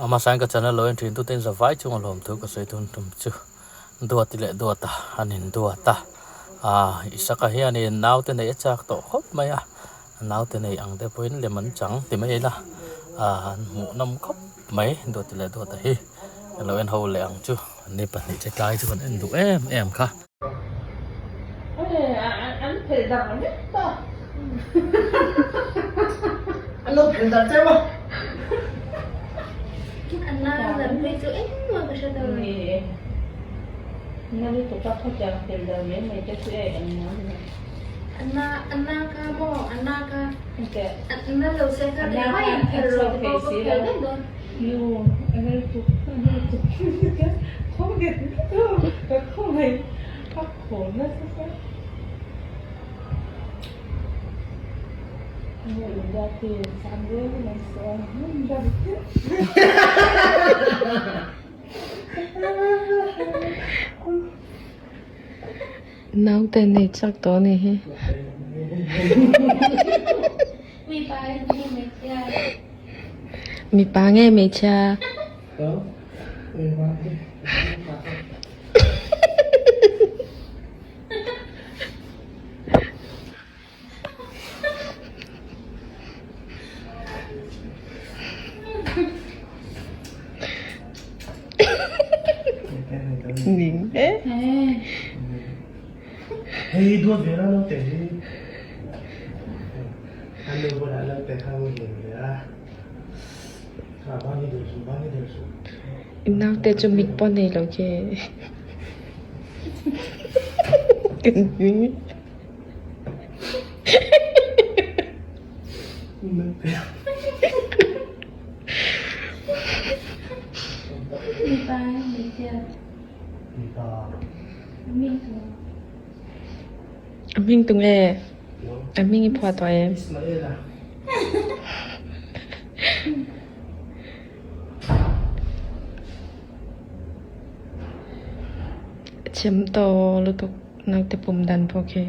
Hmasain ka channel lo en thin tute in zavai chunga hlawm thu ka sawi thun tum chu Duati leh Duata an in duat a, ah Isaka hianin naute neih a chak tawh khawp mai a, naute nei ang te pawhin lem an chang ti mai ila, ah an hmuh nawm khawp mai Duati leh Duata hi ka lo en ho leh ang chu, an ni pahnih che tlai chu kan en duh em em kha. An phel dar vek ta. An lo phel dar cheu a. Anna lam phei chu engmah ka hre ta lo. Na lutuk a khawtiang phel dar mai mai te chu e engmah ni. Anna Anna ka maw Anna ka Anna lo se kha ti mai in phel rawh ti pawh ka phel daih dawn. Nu a lutuk a lutuk khawngaih ka khawngaih a khaw nasa sa. Naute nei chak tawh a nih hi. Mipa nge hmeichhia? Ning e. Hei duat ve la naute hi. An nu bulah naute kha muhil ve a. Kha bani der suh bani der suh. Naute chu mit pawh nei lo khi. A hming tu nge? A hming i phuah tawh em? Chhem tawh lutuk naute pum dan pawh khi.